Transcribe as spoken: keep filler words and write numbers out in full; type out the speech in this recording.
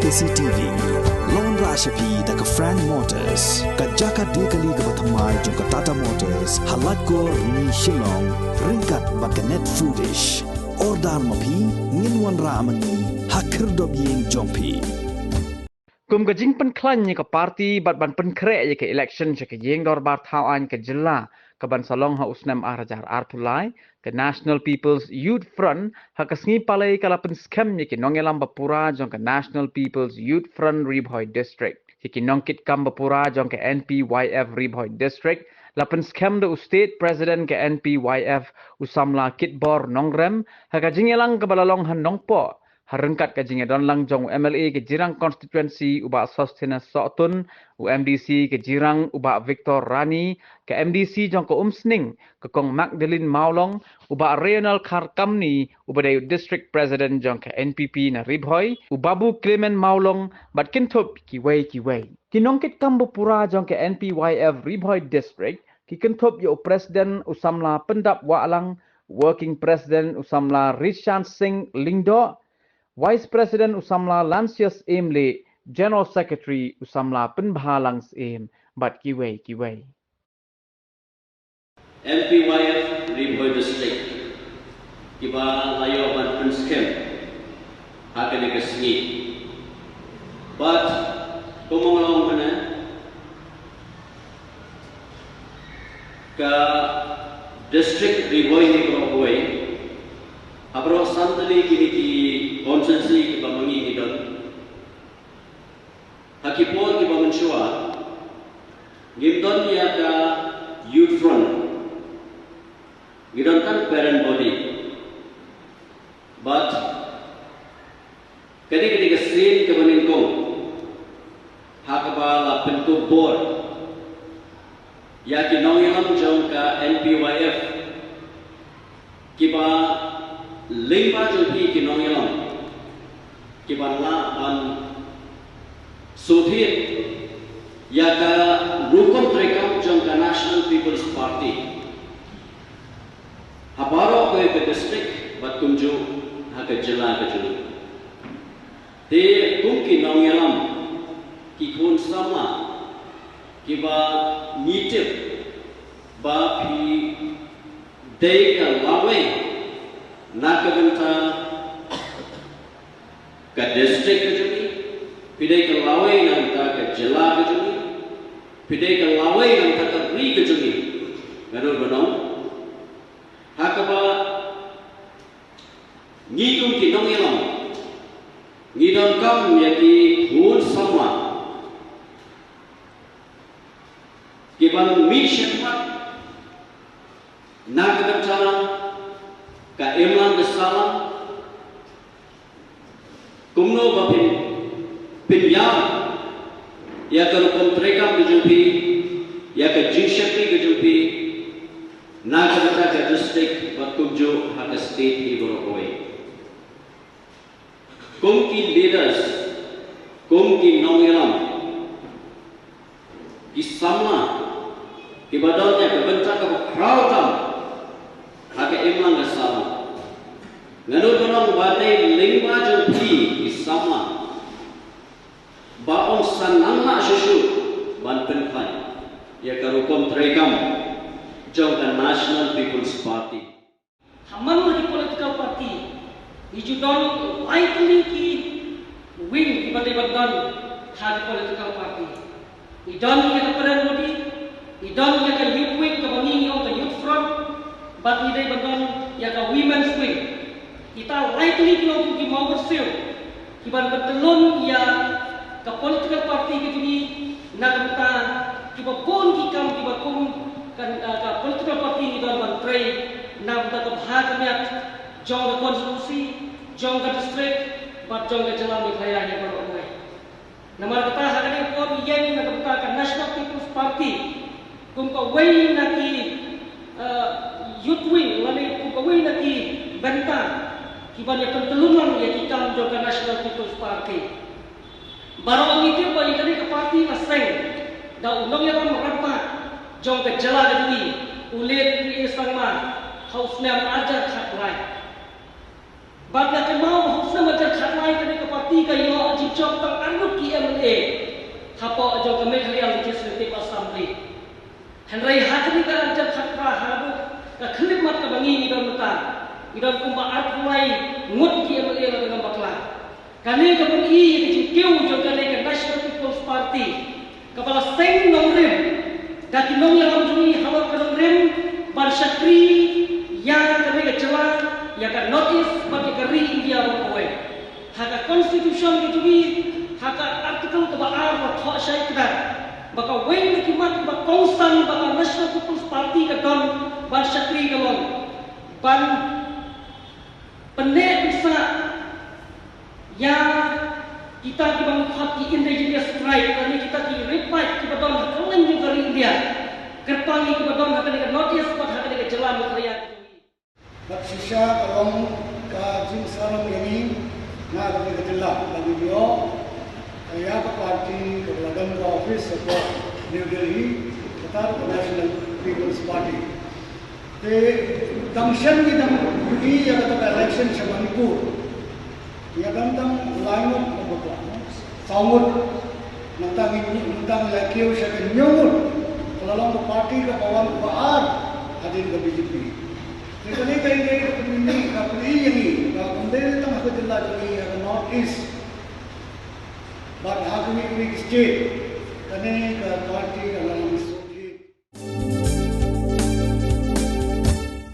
C T V. Long ra sha phi da ka Frank Motors, ka jaka de kali kaba thymmai jong ka Tata Motors, ha Laitkor, Rni, Shillong, ryngkat bad ka Net Foodish. Order ma phi, ngin wanrah ma ngi ha khyrdop ïing jong phi. Kum ka jingpynkhlaiñ ïa ka party bad ban pynkhreh ïa ka election sha ka ïing dorbar thaw aiñ ka jylla, kaban sa long ha u snem ar hajar arphew lai, ka National People's Youth Front ha ka sngi Palei ka la pynskhem ïa ki nongïalam ba pura jong ka National People's Youth Front Ri Bhoi District. Ïa ki nongkitkam ba pura jong ka N P Y F Ri Bhoi District la pynskhem da u State President ka N P Y F, u samla Kitbor Nongrem, ha ka jingïalang kaba la long ha Nongpoh, ha ryngkat ka jingïadon lang jong u M L A ka Jirang Constituency u Bah Sosthenes Sohtun, u M D C ka Jirang u Bah Victor Rani, ka M D C jong ka Umsning, ka Kong Magdalene Mawlong, u Bah Rayonel Kharkamni, uba dei u District President jong ka N P P na Ri Bhoi, u Babu Clement Mawlong, bad kynthup kiwei kiwei. Ki nongkitkam ba pura jong ka N P Y F Ri Bhoi District ki kynthup ïa u President u samla Pyndap Wahlang, Working President u samla Rishan Singh Lyngdoh, Vice President u samla Lancius Emley, General Secretary u samla Pynbhalang Syiem, bad kiwei kiwei. M P Y F Ri Bhoi District, kiba la ïoh ban pynskhem ha kane ka sngi. Bad kumba nga la ong mynne, ka District Ri Bhoi hi baroh kawei, ha baroh san tylli kine ki constituency kiba ma ngi ngi don. Ha ki por kiba mynshuwa, ngim don ïa ka Youth Front. Ngi don tang parent body. Bad kane ka dei ka sien kaba nyngkong ha kaba la pynkup bor ïa ki nongïalam jong ka N P Y F, kiba lyngba jong phi ki nongïalam, kiba lah ban shu thied ïa ka rukom treikam jong ka National People's Party ha baroh kawei ka district bad kumjuh ha ka jylla ka jong ngi. Te kum ki nongïalam, ki khun samla kiba ngi tip ba phi dei ka lawei na ka bynta ka district ka jong ngi, phi dei ka lawei na ka bynta ka jylla ka jong ngi, phi dei ka lawei na ka bynta ka ri ka jong ngi. Nga nud ban ong, ha kaba ngi kum ki nongïalam ngi donkam ïa ki khun samla kiban mih shakhmat na ka bynta ka imlang ka sahlang, kumno ba phin pynïar ïa ka rukom treikam ka jong phi, ïa ka jingshakri ka jong phi na ka bynta ka district bad kumjuh ha ka state hi baroh kawei. Kum ki leaders, kum ki nongïalam, ki samla kiba don ïa ka bynta kaba khraw tam ha ka imlang ka sahlang, nga nud ban ong ba dei lyngba jong phi ki samla ba ym sa nang lah shuh shuh ban pynkhlaiñ ïa ka rukom treikam jong ka National People's Party. Ha man la ki political party, ngi ju don lai tylli ki wing kiba dei ban don ha ki political party. Ngi don ïa ka parent body, ngi don ïa ka youth wing kaba ngi ngi ong ka youth front, bad ngi dei ban don ïa ka women's wing. Kita lai tylli ki long kum ki mawbyrsiew kiban pyntylun ïa ka political party ka jong ngi na ka bynta kiba bun ki kam kiba kum ka, ka political party ngi don ban trei na ka bynta ka bha ka miat jong ka constituency, jong ka district bad jong ka jylla Meghalaya hi baroh kawei. Namar kata ha kane ka por ngi ïeng na ka bynta ka National People's Party kum kawei na ki, eh, youth wing lane kum kawei na ki bynta kiban ïa pyntylun lang ïa ki kam jong ka National People's Party. Baroh ngi tip ba ïa kane ka party la seng da u nongïalam rangbah jong ka jylla ka jong ngi, u late P A Sangma, ha u snem arhajar khatlai. Bad nga kynmaw ba ha u snem arhajar khatlai kane ka party ka ïoh jingjop tang Hynrei ha kane ka arhajar khatphra, ha ka khyllipmat kaba ngi ngi don mynta, ngi don kumba arphew lai ngut ki M L A ba dang bakla. Kane ka pyni ïa ka jingkiew jong kane ka National People's Party, kaba la seng nongrim da ki nongïalam jong ngi halor ka nongrim ban shakri ïa kane ka jylla, ïa ka North East bad ïa ka ri India baroh kawei. Ha ka Constitution ka jong ngi, ha ka Article kaba ar, la thoh shai kdar ba kawei na ki mat ba kongsan ba ka National People's Party ka don ban shakri ka long ban pynneh pynsah ïa kita kiba ngi khot ki indigenous tribe, lane kita ki ri paid kiba don ha kylleng jong ka ri India, kyrpang ïa kiba don ha kane ka North East bad ha kane ka jylla Meghalaya. Bad shisha ka long ka jingsarong ïa ngi na kane ka jylla, ba ngi ïoh ïa ka party kaba la don ka office hapoh New Delhi, kata ka National People's Party. Te dang shen ngi dang ïohi ïa kata ka election sha Manipur, ïa dang dang lai ngut, saw ngut. Nangta ngi, nangta ngi la kiew sha ka hynñiew ngut, ka la long ka party kaba wan ba ar hadien ka B J P. Te kane ka ïa ka pyni, ka pyni ïa ngi ba kam dei tang ha ka jylla jong ngi, ha ka North East bad ha kawei kawei ki state, kane ka party ka la long